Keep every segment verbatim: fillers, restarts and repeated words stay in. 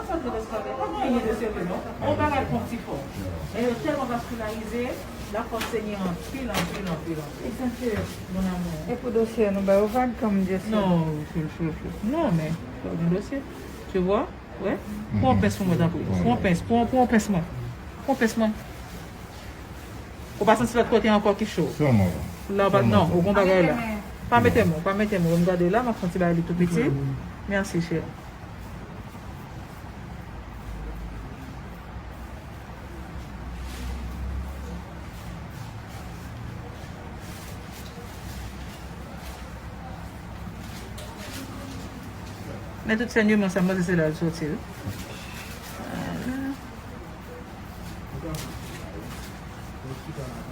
Sa te resplande, pa gen anyen de serye non. On bagay konn ti fò. Men yo tèlman vaskilarize, la fòs Senyè anpil, anpil, anpil, anpil. Mon amour. E pou dosye a, nou ba yo vag kanmenm, Jesse? Non, chou, chou, chou. Non, men, pa gen dosye. Tu vois? Wè? Pran yon pens pou mwen, tanpri. Pran yon pens, pran, pran yon pens mwen. Pran yon pens mwen. Ou pa santi lòt kote ankò ki cho? Sèlman la. La, ou pa, non, ou gon bagay la. Pa mete men, pa mete men. M gade la, m ap fè yon ti bagay li tou piti. Mèsi, cheri. Men tout sèn yo, men sa, mwen se la l soti, wi. Vwala.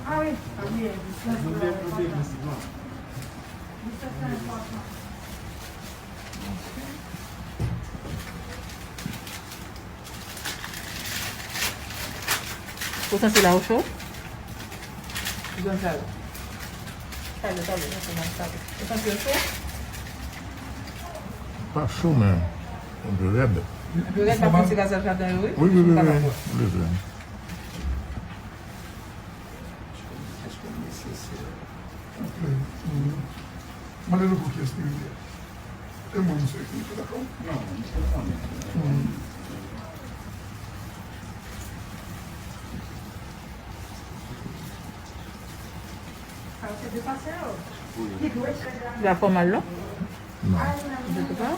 Ah wi, ah wi, distans la enpòtan. Distans la enpòtan. Ou santi la ou cho? Ou santi la? Talè, talè, talè, talè. Ou santi yo cho? Pa cho, men yon pè rèd. Yon pè rèd, pa santi gaz nan jaden yo, wi. Wi, wi, wi, wi. Leve. Mande nou pou kiyès nou ye. E mwen, misye ki dakò? Non, misye konnen. Hmm. Sa se depase yo. Li pa fè w mal, non? Non. Ou te pa?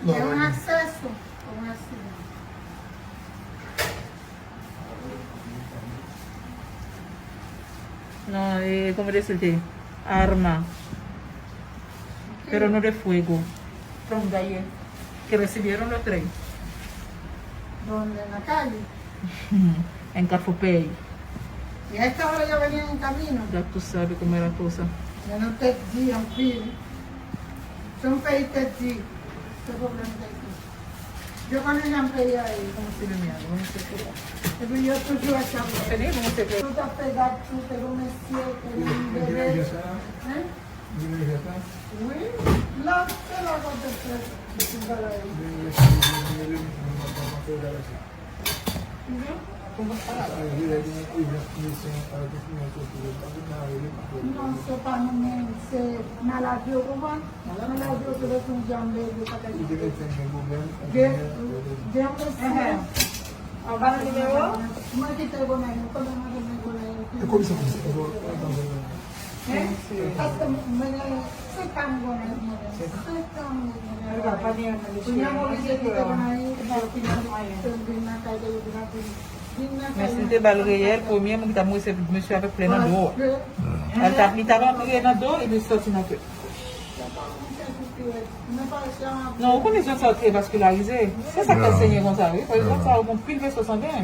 Non, non. No, eh, ¿cómo decirte? Arma. Pero no de fuego. From Gaye. Que recibieron los tres. ¿Dónde? ¿En la calle? En Carrefour Pay. Y a esta hora ya venía en camino. Ya tú sabes cómo es la cosa. Yo no te di, en fin. Son país te di. ¿Qué problema te di? Yo konnen jan peyi a ye. Kòman se menm ya? Bon, se pou la. Epi yo toujou ap chape. Se li, bon, se pou. Tout ap fè gad, tout, te gon mesye, te gon bebe. Hein? Wi. La, se la k ap fè tout bagay. Non, se pa nou menm, se maladi yo, konprann? Maladi yo, se lè yon janbe, yo pa ka gen, gen yon mesye. Anba nan nimewo? Mwen kite Gonayiv, konnen mwen gen Gonayiv. E komisè, komisè, komisè. Paske mwen gen senk an m Gonayiv, mwen gen senk an m Gonayiv. Kounye a m oblije kite Gonayiv, epi m vin nan kay de yo, vin nan vin nan kay. Men si l te ba l reyèl, premye moun ki t ap mwen se mesye avèk plè nan do a. Li t ap, li t ap antre nan do, epi l soti nan tèt. Non, ou konnen zòn sa yo trè vaskilarize. Se sa k fè l senyen konsa, wi. Paske zòn sa yo gon pil veso sangen.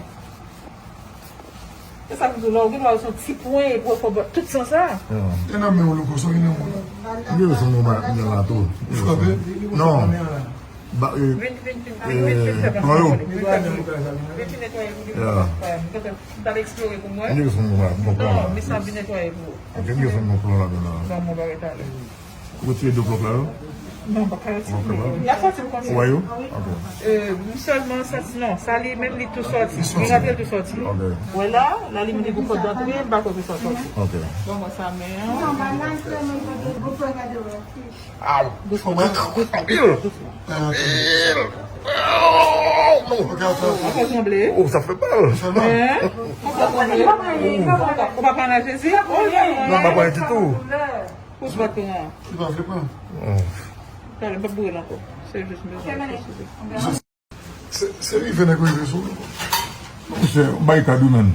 Se sa k fè lè w gen dwa se yon ti pwen epi w fè tout san sa. E nan men w, Louko, sa w gen nan men w la? M gen son nòmal, m gen la tou. Ou frape? Non. Ba, eh, vin, vin, vin, vin, vin, vin fè plas pou mwen. Vin fè plas. Vin, vin netwaye pou li. M t ap eksplore pou mwen. M gen son nòmal, m pran plan la. Non, men sa vin netwaye pou ou. Ok, m gen son nòmal plan la, la. Ban mwen bagay talè. Ou retire de blòk la, yo? Non, pa ka retire. Y ap sòti m konsa. Ou wè yo? Ok. Euh, m sèlman santi, non, sa li menm li tou sòti. Li rantre tou sòti. Ok. Wè la, la li mete pou pòt dantre, m pa kwè ke sa sòti. Ok. Bon, mwen sa men an. Aw, fò mwen anpil. Anpil. Aw, non. Ou fè sanble. Oh, sa fè mal. Hein? Ou fè sanble. Ou pa pran nan Jezi? Oh, non, m pa pran ditou. Pous baton an. Li pa vle pran. Talè, m p ap boure l ankò. Se jis m bezwen presize. Se, se rive nèg rive sou nou. Misye, barikad wi menm.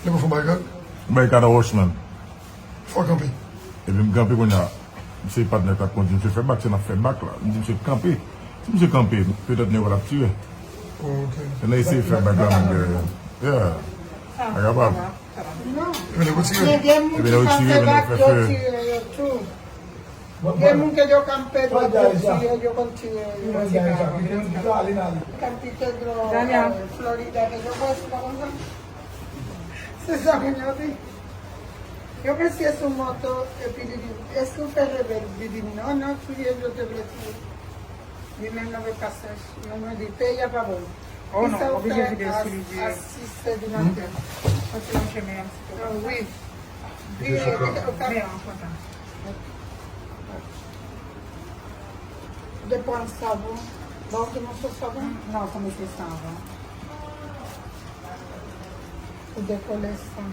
Nèg yo fè barikad? Barikad a Rochman. Fò kanpe. Epi m kanpe kounye a. Misye patnè k ap kondi, misye fè bak, se n ap fè bak la. M di misye kanpe. Si misye kanpe, petèt nèg yo t ap tire. Oh, ok. Lè n eseye fè bak la menm, yeah. A kapab. Epi nèg yo tire. Epi nèg yo tire, epi nèg yo fè fè. Gen moun ke yo kanpe, yo tire, yo konn tire. Kanpe ke dlo, eh, Florida, ke yo bwè, se pa konsa. Se sa moun yo di. Yon mesye sou moto, epi li di, èske w fè rebèl? Li di, non, non, touye l, yo te vle touye. Li menm nan vle pase, nou mande peyi a pa bon. Oh non, oblije vide sou li vye. A sis sè di maten. Mwen ti lonje men yon ti tou. Ah, wi. Vire, vire, ok. Men an kontan. Depann savon. Ba w te moso savon? Non, sa mete savon. Pou dekole sa.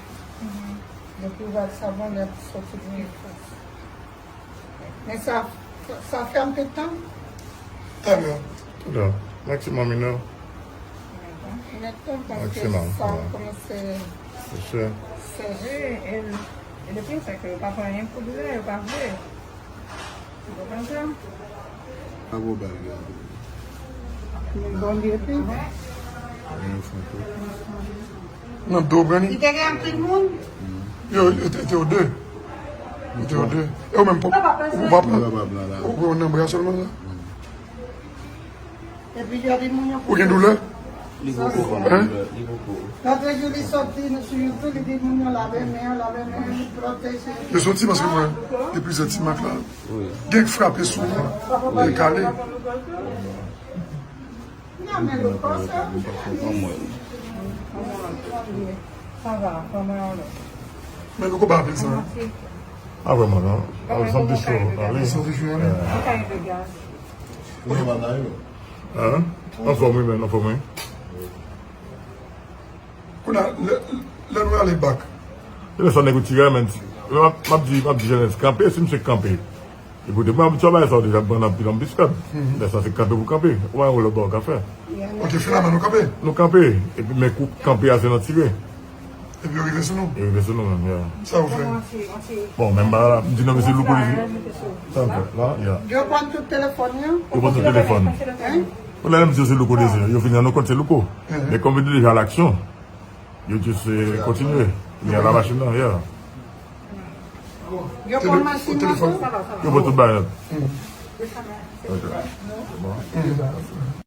Depi w ba l savon, li ap soti pi fòs. Men sa, sa fè anpil tan? Talè. Talè. Maksimòm inè. Inè tan, paske sa kòmanse seche. Seche. E, e, e le pire, se ke yo pa pran anyen pou doulè, yo pa vle. Ou konprann sa? Pa gwo bagay. Men bon, li epi. Nan do, Brani? Li te gen anpil moun? Yo, yo te, te yo de. Yo te yo de. E ou menm, ou pa pran? Ou, ou nan bra sèlman la? Epi yo di moun yo. Ou gen doulè? Li poko pran doulè, li poko. Lòt jou li soti sou YouTube, li di moun yo lave men yo, lave men yo, li pwoteje. Yo soti paske mwen, gen plizyè ti mak la. Wi. Gen k frape sou mwen, gen kale. Men nou konpa apre sa. A vrèman non. A, santi cho ale. Santi cho ale. An? Anfòm wi, men, anfòm wi. Kounye a, lè, lè nou ale bak. E lè sa nèg ou tire, men, m ap, m ap di, m ap di jènès kanpe, si misye kanpe. Ekoute, mwen abitye a bagay sa yo deja, m pran anpil anpil biskòt. Lè sa se kanpe pou kanpe. Ou pa wè lòt bagay ou ka fè. Ok, finalman nou kanpe. Nou kanpe. Epi men kou kanpe a se nan tire. Epi yo rive sou nou. Yo rive sou nou menm, ya. Sa yo fè? Bon, menm bagay la, m di non, mesye Louko li di. Sa m fè la, ya. Yo pran tout telefòn yo? Yo pran tout telefòn. Hein? Pou lè m di yo se Louko dezè, yo vin rann nou kont se Louko. Men kòm yo deja laksyon, yo jis, eh, kontinye. Men a la machin nan, ya. Yo pran machin nan tou? Yo pran tout bagay. Ok. Bon.